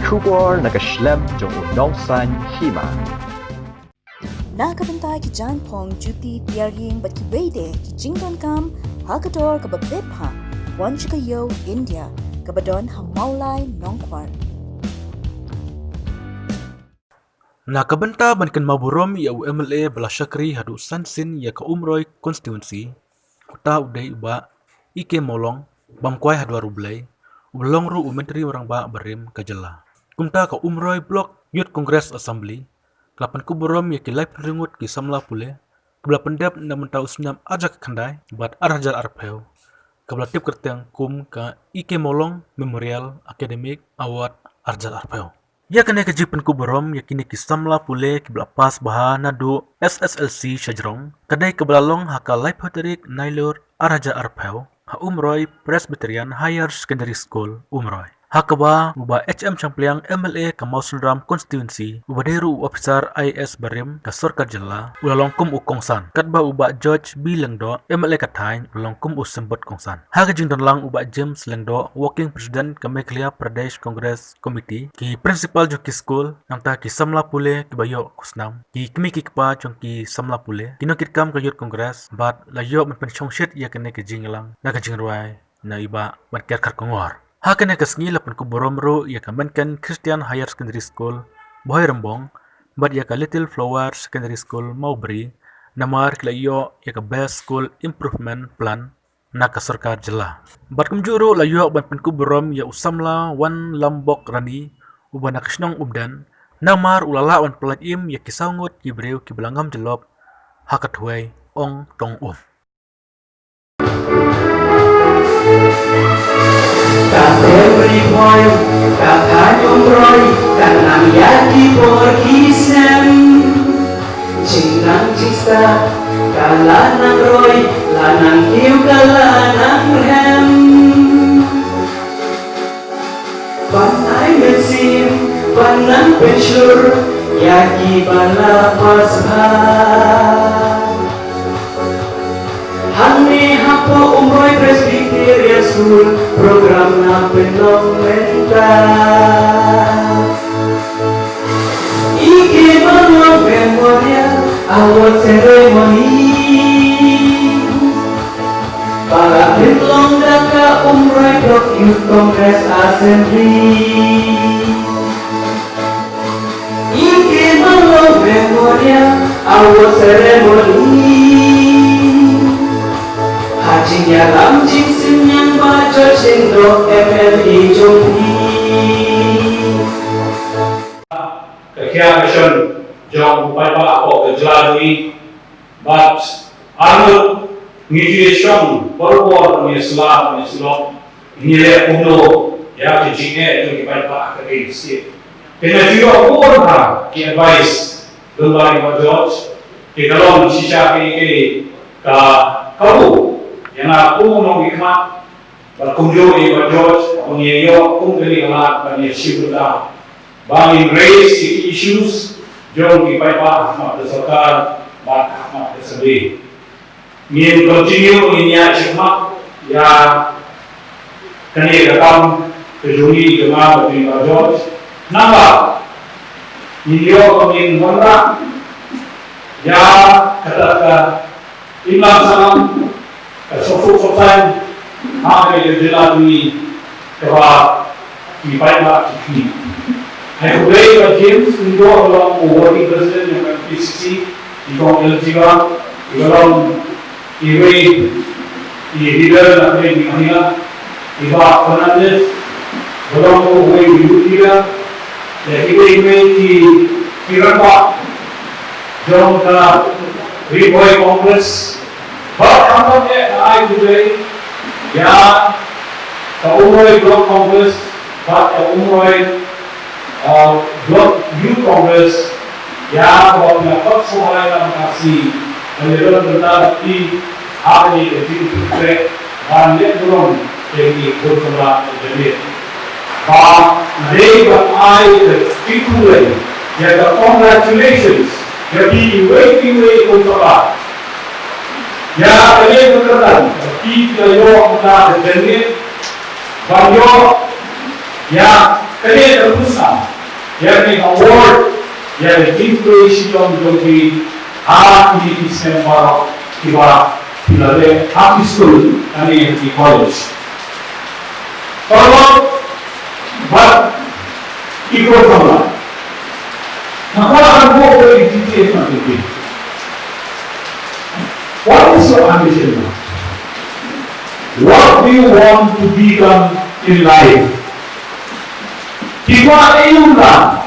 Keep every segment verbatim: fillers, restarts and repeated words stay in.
Khubor na ka shlem jong u nongsan hima. Na ka bynta ki jaiñphong, juti, tiar ïing bad kiwei de ki jingdonkam ha ka dor kaba bit bha, wan sha ka ïew India kaba don ha Mawlai Nongkwar. Na ka bynta ban kynmaw burom ïa u M L A ba la shakri haduh san sien ïa ka Umroi constituency, uta u dei u Bah E K Mawlong, bam kwai ha dwar U Blei, uba long ruh u Myntri Rangbah barim ka jylla. Kumta ka Umroi Block Youth Congress Assembly ka la pynkup burom ïa ki laiphew ngut ki samla pule kiba la pyndep na mynta u snem ar hajar khatkhyndai bad ar hajar arphew, kaba la tip kyrteng kum ka E K Mawlong Memorial Academic Award ar hajar arphew. Ïa kane ka jingpynkup burom ïa kine ki samla pule kiba la pass bha naduh S S L C shajrong ka dei kaba la long ha ka laiphew tarik Nailur ar hajar arphew ha Umroi Presbyterian Higher Secondary School, Umroi, ha kaba u Bah H M Shangpliang, M L A ka Mawsynram constituency, uba dei ruh u ophisar I A S barim ka sorkar jylla, u la long kum u kongsan, katba u Bah George B Lyngdoh, M L A ka thaiñ, u la long kum u symbud kongsan. Ha ka jingdon lang u Bah James Lyngdoh, Working President ka Meghalaya Pradesh Congress Committee, ki principal jong ki skul, nangta ki samla pule kiba ïoh khusnam, ki kmie ki kpa jong ki samla pule, ki nongkitkam ka Youth Congress, bad la ïoh ban pynshongshit ïa kane ka jingïalang na ka jingrwai na i Bah Batker Kharkongor. Ha kane ka sngi la pynkup burom ruh ïa ka Menken Christian Higher Secondary School, Bhoirymbong, bad ïa ka Little Flower Secondary School, Mawbri, namar ki la ïoh ïa ka Best School Improvement Plan na ka sorkar jylla. Bad kumjuh ruh la ïoh ban pynkup burom ïa u samla Wanlambok Rani, uba na ka shnong Umden, namar u la lah ban pyllait im ïa ki saw ngut ki briew kiba la ngam jyllop ha ka thwei Ong Tong Um. Ka Primary Point ka thaiñ Umroi, ka nang ïa ki por ki snem. Jingnang jingstad ka la nang roi, la nang kiew ka la nang rhem. Ban ai mynsiem, ban nang pynshur ïa kiba la pass bha. Hangne hapoh Umroi Presbyterian School, program na pynlong mynta. E K Mawlong Memorial Award Ceremony. Ba la pynlong da ka Umroi Block Youth Congress Assembly. E K Mawlong Memorial Award Ceremony. Ha jingïalam jingsngewbha Bah George Lyngdoh M L A jong phi. Ka khia ka shon jong u paidbah hapoh ka jylla jong ngi. Bad arngut ngi ju ïashong barabor, ngi ïasla, ngi ïasyllok, ngi leh kumno ïa ka jingeh jong ki paidbah ha ka state. Te nga ju ïoh bun ha ki advice lyngba i Bah George, te ka long shisha ka, ka, ka kabu ïa nga kum u nongmihkhmat. Bad kumjuh i Bah George, haba ngi ïoh kum kane ka lad ban ïashim bynta, ba ngin raise ïa ki issues jong ki paidbah ha khmat ka sorkar bad ha khmat ka survey. Ngin continue, ngin ïaid shakhmat ïa kane ka kam ka jong ngi, ka jong nga bad i Bah George. Namar ngin ïoh, ngin wanrah ïa kata ka imlang sahlang, ka sohsuk sohsaiñ ha kane ka jylla jong ngi kaba ki paidbah ki khmih. Ai khublei ïa Bah James Lyngdoh, uba long u working president jong ka M P C C, i kong Eljiba, uba long iwei i leader na pdeng ki mahila, i Bah Fernandez, uba long ruh uwei u youth leader, ïa kiwei kiwei ki, ki rangbah jong ka Ri Bhoi Congress. Bad khamtam eh nga ai khublei ïa ka Umroi Block Congress bad ka Umroi, uh, Block Youth Congress, ïa kaba phi la khot sngewbha ïa nga mynta ka sngi ban ïadon bynta bad phi ha kane ka jingpyntrei ban leh burom ïa kine ki khun samla ka jylla. Ba nga dei ban ai ka jingkhublei, ïa ka congratulations ïa phi iwei pa iwei i khun samla. Ïa kane ka kyrdan ba phi la ïoh mynta ka jingeh ban ïoh ïa Kane ka khusnam, ïa kane ka award, ïa ka jingpule shitom jong phi ha kine ki snem baroh kiba phi la leh ha ki skul, kane ki college. Paralok bad ki khun samla, nga kwah ban buh ïa ki details na ki. What is your ambition now? What do you want to become in life? Ki kwah ïa u la,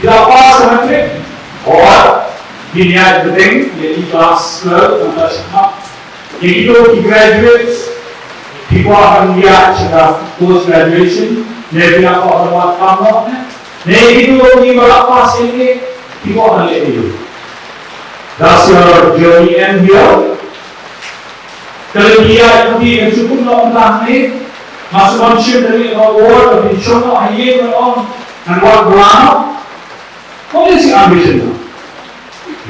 ïa pass matric, or ki ïa bteng ïa ki class twelve, ïa kito ki graduates, ki kwah ban ïa sha ka post graduation, ne ki kwah ban wad kam noh ne, ne kito kiba la pass ïa ki, ki kwah ban leh ïa u. Does your journey end here? Ka lynti ïa ka phi kan shu kut noh mynta hangne. Nga shu wan shim da leh ka award, ka phi shong noh ha ïing ban ong ngan wad bylla noh. What is your ambition now?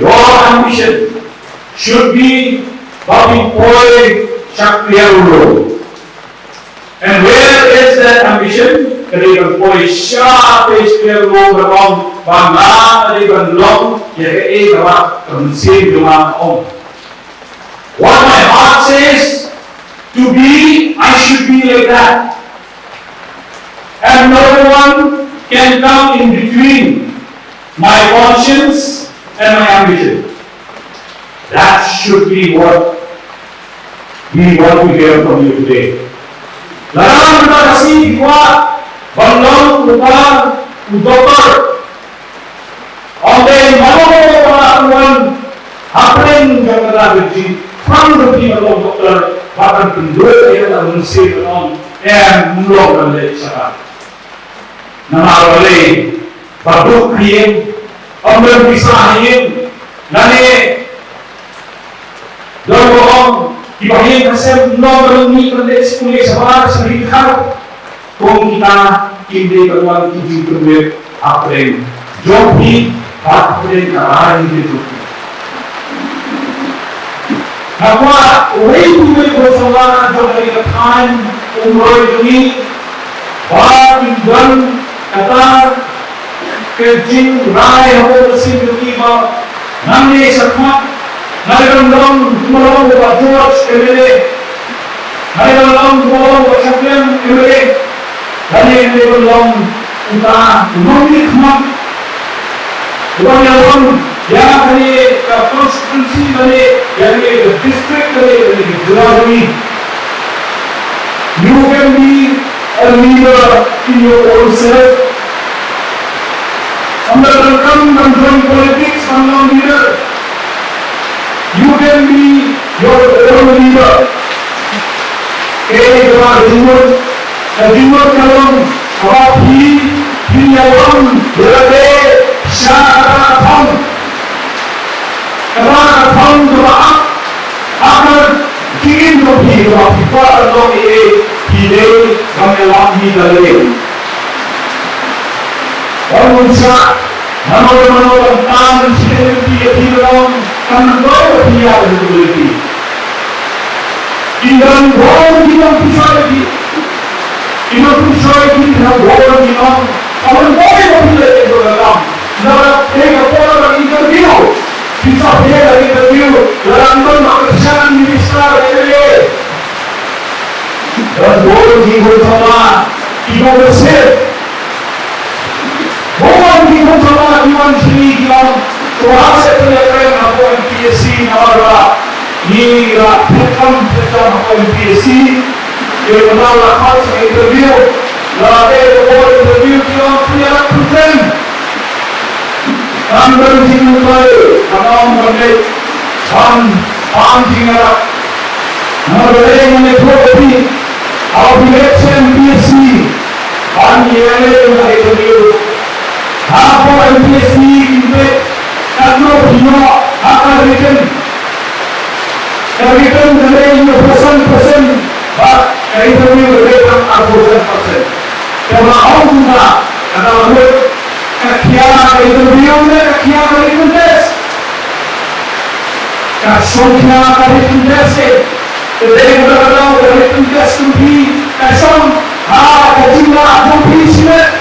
Your ambition should be ba phin poi sha clear role. And where is that ambition? Ka dei ban poi sha page clear role ban ong ba nga ka dei ban long ïa kaei kaba ka mynsiem jong nga ka ong. What my heart says to be, I should be like that. And no one can come in between my conscience and my ambition. That should be what we want to hear from you today. Lada mynta ka sngi phi kwah ban long uta u doktor, ym dei mano mano ba la wan hapdeng jong kata ka jingpang jong phi ban long doktor, ba kan pynduh ïa kata ka mynsiem ban ong, em, ym long ban leh sha ka. Namar balei? Ba duk ha ïing, ym don pisa ha ïing, lane don ba ong kiba ha ïing ha sem ym don ba ong mih ban leit skul shabar sha ri dkhar. Kum kita kim dei ban wan ki jingpynbeit hapdeng jong phi bad hapdeng ka rai ka jong phi. Nga kwah uwei pa uwei u samla jong kane ka thaiñ Umroi jong ngi ba kin don kata ka jingrai hapoh ka mynsiem jong ngi ba nangne shakhmat nga dei ban long, kumba long u Bah George M L A, nga dei ban long, kumba long u Bah Shakliang M L A, lane nga dei ban long uta u nongmihkhmat uba ïalong ïa kane ka constituency lane ïa kane ka district lane ïa kane ka jylla jong ngi. You can be a leader in your own self. Ym da donkam ban join politics ban long leader. You can be your own leader. Kaei kaba ka jingmut, ka jingmut ka long kaba phi, phi ïalong ïalade sha kata ka thong. Kata ka thong kaba ap ha ka jingim jong phi, kaba phi kwah ban long ei ei, phi dei ban ïalam hi da lade. Ym shah mano mano ban tan sha ka lynti ïa phi ban long, kan long ïa phi ïa ka lynti. Ki don bun ki nongpynshoi ki, ki nongpynshoi ki don bun ki nong, ka ban bun ba phi leh ïa ka kam. Lada phi ka por ban interview, phi sa phi ka interview, lada ym don ba ka shan minister M L A. Don bun ki khun samla ki kongsan. Bun ki khun samla ki wan sha ngi ki ong, to ïa seh pynïakren hapoh M P S C namar ba ngi la phet kam phet kam hapoh M P S C. Ki ong la khot sha interview, la dei ka por interview ki ong pynïaid pyntrei. Kan don jingmyntoi, kan ong ban leit ban, ban jingïarap. Namar balei ngan ïathuh ïa phi, haba phi leit sha M P S C ban ïaleh ïa ka interview, hapoh M P S C kin peit katno phi noh ha ka written. Ka written ka dei hynñiewphew san percent bad ka interview ka dei tang arphew san percent. Te ba ong kumta, kata ka mut ka khia ka interview ne ka khia ka written test? Ka shong khia ka written test eh. Te dei kata ka daw ka written test jong phi ka shong ha ka jinglah jong phi shimet.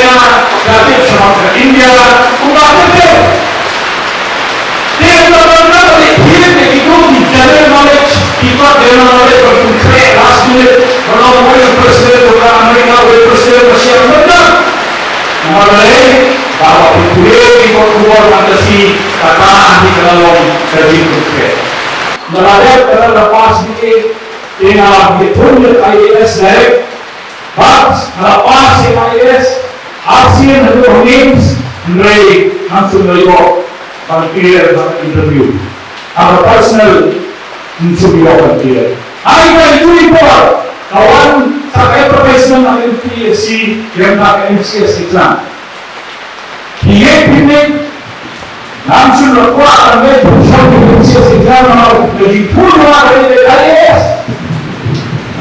China, ka tip shaphang ka India, kumba tip tip. Te ka ban ka ba dei thied ïa kito ki general knowledge, ki pat general knowledge ba kum khreh last minute, ba long wei u president u ka America, wei u president u Russia, mynta. Namar balei, ba ba phi pule ki kot khubor fantasi, kata hi ka la long ka jingkhreh. Nga la dep, nga la pass B A, te nga la ïathuh ïa ka I A S direct. Bad nga la pass ïa ka I A S, ar sien haduh ha mains, hynrei ngam shym la ïoh ban clear ha interview. Ha ka personal, ngam shym ïoh ban clear. Ai ba itu i por, ka wan sa ka advertisement ha ka M P S C, lem ha ka M C S exam. Phi ïeit phi meit, ngam shym la kwah ban leit pynshong ki M C S exam namar ka jingpynshong ka jong ka I A S.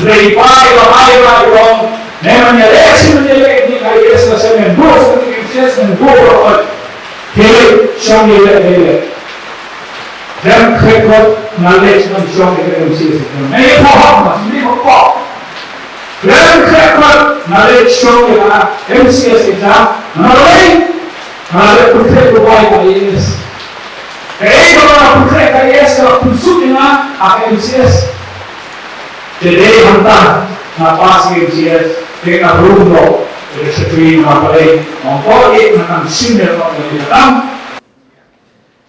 Hynrei i pa i la ai ba i ong, ne man ïaleh shi man ïaleh ki I A S, la shem men buh sa ki M C S men buh ba oi. Te shong ïaleh ïaleh. Khlem khreh khot nga leit ban shong ïa ka M C S exam. Nga ïa phohap, nga sngewthuh phohap. Khlem khreh khot nga leit shong ïa ka M C S exam. Nga leit, nga leit pynkhreh ka bai ka I A S. Kaei kaba nga pynkhreh ka I A S ka la pynsuk ïa nga ha ka M C S. Te dei hangta nga pass ïa ka M C S, te nga rung noh ïa ka shakri, nga balei, nga ong ko ïa nga kan shim ïa ka M C S.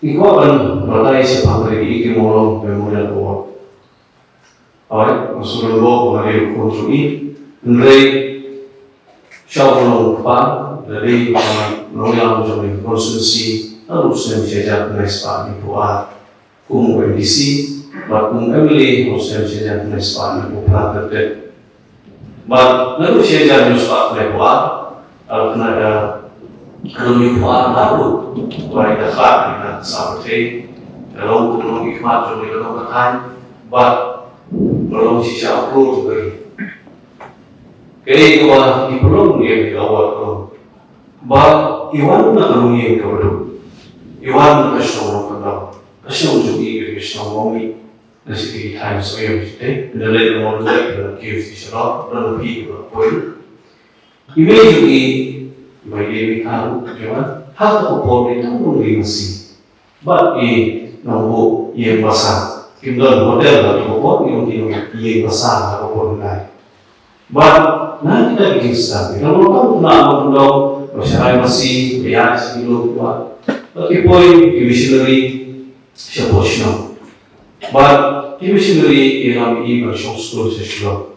Ngi kwah ban batai shaphang ka dei ki Mawlong Memorial Award. Hooid, nga sngewthuh ba nga dei u khun jong i, hynrei sha u nongkpa, da dei u nongïalam jong i constituency, ha u snem shi hajar khyndai spah hynñiewphew ar, kum u M D C, bad kum u M L A, ha u snem shi hajar khyndai spah hynñiewphew phra ter ter. Bad naduh shi hajar hynñiew spah khyndai phew ar, ar khyndai, eh, hynñiew phew ar haduh ba i da khlad ïa ka sah pyrthei, ka long kum u nongmihkhmat jong ka dong ka thaiñ, bad ka long shisha u klur jong ka ri. Kaei kaba ngi pynlong ïa ka award ka long ba i wan na ka longïing kaba duk, i wan na ka shnong Nongkyndong, ka shnong jong i ka dei ka shnong Mawmih. Na shi ki thaiñ Sohiong te, ynda leit na Mawlai na kiew shi shalor, na phi ba poi. I mei jong i, i mei i mei kha ruh, jong nga, ha ka por i tang nongri masi. Bad i nongbuh ïing basa. Kim don hotel ha ka por, i ong ki nong ïing basa ha ka por nai. Bad na kita ki jingsdang, kita nongtang khynnah Nongkyndong, ba sharai masi, ba ïaid sha ki lum kwah. Bad ki poi, ki missionary, shapoh shnong. Bad ki missionary ki ïalam ïa i ban shong skul sha Shillong.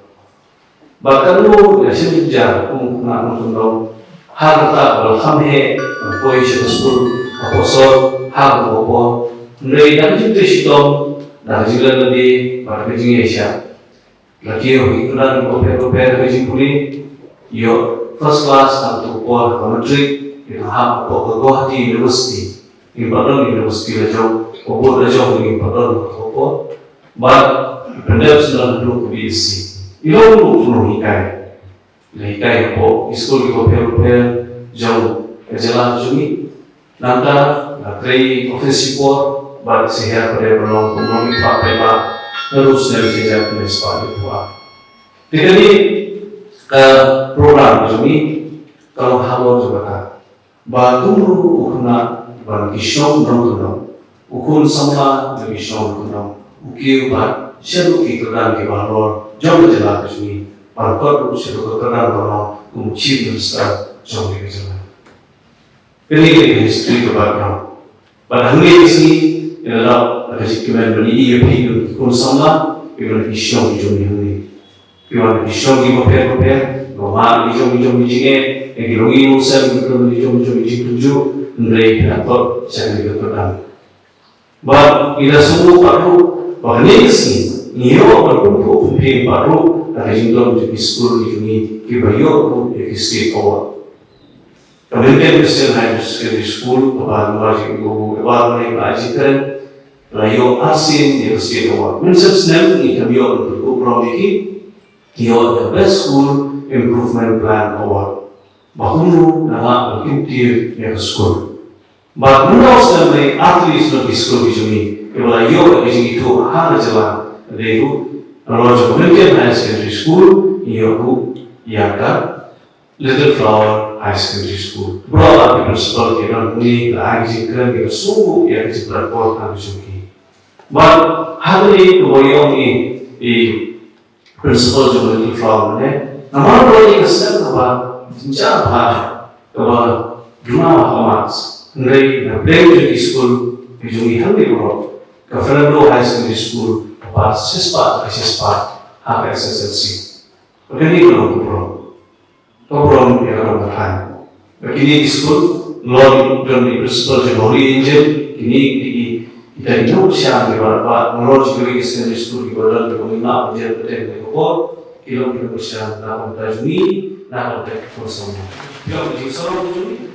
Bad katno ïa shem jynjar kum u khynnah Nongkyndong ha kata ba la kham heh ban poi sha ka skul hapoh sor ha kaba por. Hynrei da ka jingtrei shitom, da ka jingleh lade bad da ka jingïaishah, la kiew ha ki kyrdan bapher bapher ha ka jingpule, ïoh first class ha kato ka por ha ka matric, ïa ka hap hapoh ka Gauhati University. Ngim pat don university la jong, ka bud la jong ngim pat don ha kato ka por. Bad pyndep sdang haduh ka B S C. I long ruh u nonghikai. La hikai hapoh ki skul kiba pher bapher jong ka jylla jong ngi. Nangta la trei office shipor bad sa hiar pat ban long kum u nongmihkhmat paidbah naduh u snem shi hajar khyndai spah hynñiewphew ar. Te kane ka program jong ngi ka long halor jong kata. Ba kumno u khynnah ba na ki shnong Nongkyndong, u khun samla na ki shnong Nongkyndong, u kiew bad shaduh ki kyrdan kiba halor jong ka jylla ka jong ngi, bad kot ruh shaduh ka kyrdan ba long kum u Chief Minister jong ka jylla. Kane ka dei ka history ka background. Bad hangne ka sngi, ngi la lap da ka jingkmen ban ïohi ïa phi ki khun samla kiba na ki shnong ki jong ngi hangne. Ki wan na ki shnong kiba pher bapher, kiba mad na ki jong ki jong ki jingeh, na ki longïing longsem, kiba don na ki jong ki jong ki jingtynjuh, hynrei ki la kot sha kane ka kyrdan. Bad ngi la sngewthuh pat ruh ba kane ka sngi ngi ïoh ban pynphuh pynphiem pat ruh da ka jingdon jong ki skul ki jong ngi kiba ïoh ruh ïa ki state award. Ka Myntien Christian Higher Secondary School, kaba ngi ïoh ban ïa ka jingkren, la ïoh arsien ïa ka state award. Mynshem snem ngi khlem ïoh ban pynkup burom ïa ki, ïoh ïa ka Best School Improvement Plan Award. Ba kumno la lah ban kyntiew ïa ka skul. Bad mynta u snem lei artylli snem ki skul ki jong ngi kiba la ïoh ïa ka jingithuh ha ka jylla, ka dei ruh nalor jong ka Myntien Higher Secondary School, ngi ïoh ruh ïa ka Little Flower High Secondary School. Baroh ki principal ki don hangne, la ai ka jingkren, ki la sngewthuh ïa ka jingpynpor ha ka jong ki. Bad ha kane kaba ïoh i, i principal jong ka Little Flower ne, namar ba ïa ka snem kaba jynjar bha, kaba duna ha ka marks, hynrei na pdeng jong ki skul ki jong ngi hangne baroh, ka Fernando High Secondary School ka pass shispah ka shispah ha ka S S L C. Ka kane ka long ka burom. Ka burom ïa ka dong ka thaiñ. Ba kine ki skul, nalor ki don ki principal jong ka Holy Angel, kine ki dei kita ki nongkyrshan kiba radbah, nalor jong kiwei ki secondary school kiba don kiba ngim lah ban jer kyrteng ha kane ka por, ki long ki nongkyrshan na ka bynta jong ngi, na ka bynta ki khun samla. Ki long ki jingsarong jong ngi.